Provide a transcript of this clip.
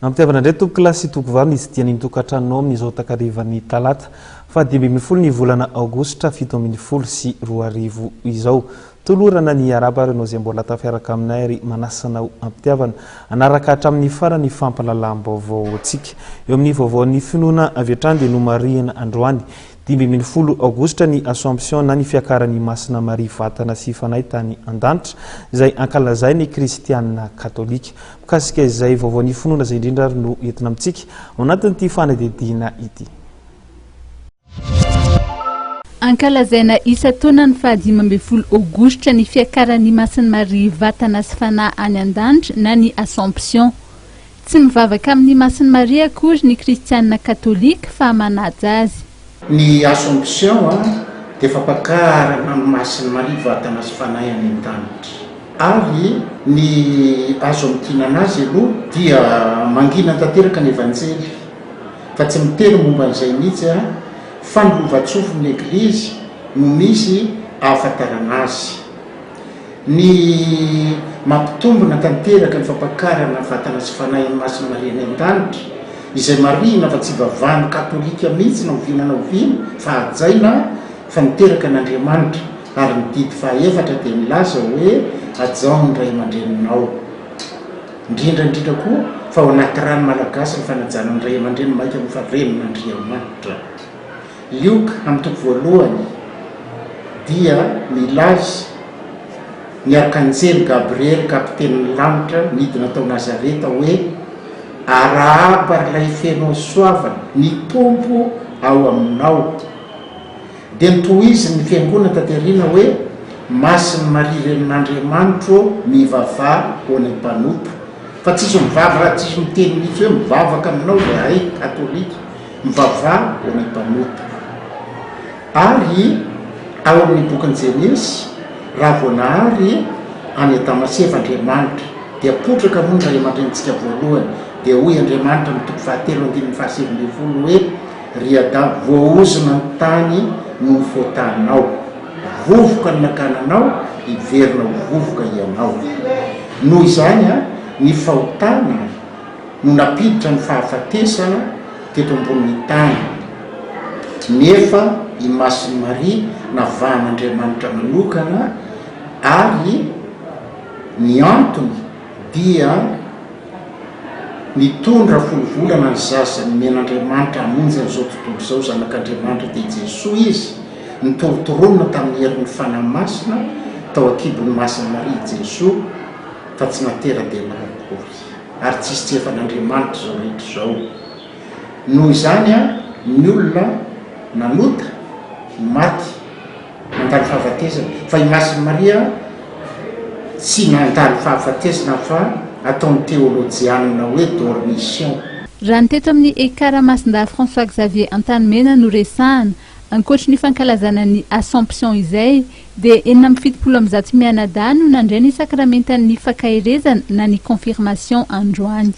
Ampitiavana indray tompokolahy sy tompokovavy ny hitsidihan'ny tokantranonao amin'izao takarivan'ny talata faha 15 ny volana aogositra 2017 izao. Tolorana ny hiarahaba ary ianao izay mbola tafiaraka aminay ary manasa anao ampitiavana hanaraka hatramin'ny farany fampahalalam-baovaontsika. Eo amin'ny vaovaon'ny finoana avy hatrany dia nomarihina androany 15 aogositra ny Assomption na ny fiakaran'i Masina Maria vatana sy fanahy tany an-danitra izay ankalazain'ny kristiana katolika. Mikasika izay vaovaon'ny finoana izay indrindra ary no entina amintsika ao anatin'ity fanadihadiana ity. Ankalazaina isan-taona ny faha 15 aogositra ny fiakaran'i Masin'i Maria vatana sy fanahy any an-danitra na ny Assomption. Tsy mivavaka amin'i Masin'i Maria akory ny kristiana katolika fa manaja azy. Ny Assomption dia fampakarana an'i Masin'i Maria vatana sy fanahy any an-danitra. Ary ny azo amintinana azy aloha dia mangina tanteraka ny Evanjely fa tsy miteny momba an'izay mihitsy fa ny lova-tsofin'ny Eglizy no misy ahafantarana azy. Ny mampitombina tanteraka ny fampakarana vatana sy fanahy an'i Masina Maria any an-danitra, izay marihina fa tsy ivavahan'ny katolika mihitsy na oviana na oviana fa hajaina fa niteraka an'Andriamanitra, ary ny didy fahaefatra dia milaza hoe hajao ny ray aman-dreninao. Indrindra indrindra koa fa ao anaty rano malagasy ny fanajana ny ray aman-dreny mainka moa fa renin'Andriamanitra. Lioka amin'ny toko voalohany dia milaza ny arkanjely Gabriely kapitenin'ny lanitra nidina tao Nazareta hoe, Arahaba ry lay feno hasoavana, ny Tompo ao aminao. Dia notohizin'ny fiangonana taty aoriana hoe, Masin'i Maria Renin'Andriamanitra ô, mivavaha ho anay mpanota. Fa tsisy mivava raha tsisy miteny mihitsy hoe mivavaka aminao izahay katolika. Mivavaha ho anay mpanota. Ary ao amin'ny bokin'i Jenesy, raha vao nahary an'i Adama sy Eva Andriamanitra, dia potraka moa ny ray aman-drenintsika voalohany, dia hoy Andriamanitra amin'ny toko fahatelo andininy faha-19 hoe, Ry Adama, voaozona ny tany noho ny faotanao, vovoka ny nakana anao, hiverina ho vovoka hianao. Noho izany, ny fahotana no nampiditra ny fahafatesana teto ambonin'ny tany, nefa i Masin'i Maria navahan'Andriamanitra manokana ary ny antony dia nitondra folo volana ny zaza nomen'Andriamanitra hamonjy an'izao tontolo izao, Zanak'Andriamanitra dia i Jesoa izy, nitorontoronina tamin'ny herin'ny Fanahy Masina tao an-kibon'i Masin'i Maria i Jesoa fa tsy natera-dehilahy akory. Ary tsisy tsy efan'Andriamanitra izao rehetra izao. Noho izany ny olona nanota, maty, nandalo fahafatesana. Fa i Masin'i Maria tsy nandalo fahafatesana fa ataon'ny teolojianina hoe dormition. Raha ny teto amin'ny Ekar Masindahy François Xavier Antanimena no resahana, ankoatry ny fankalazana ny Assomption izay, dia 176 mianadahy no nandray ny sakramentan'ny fankaherezana na ny confirmation androany.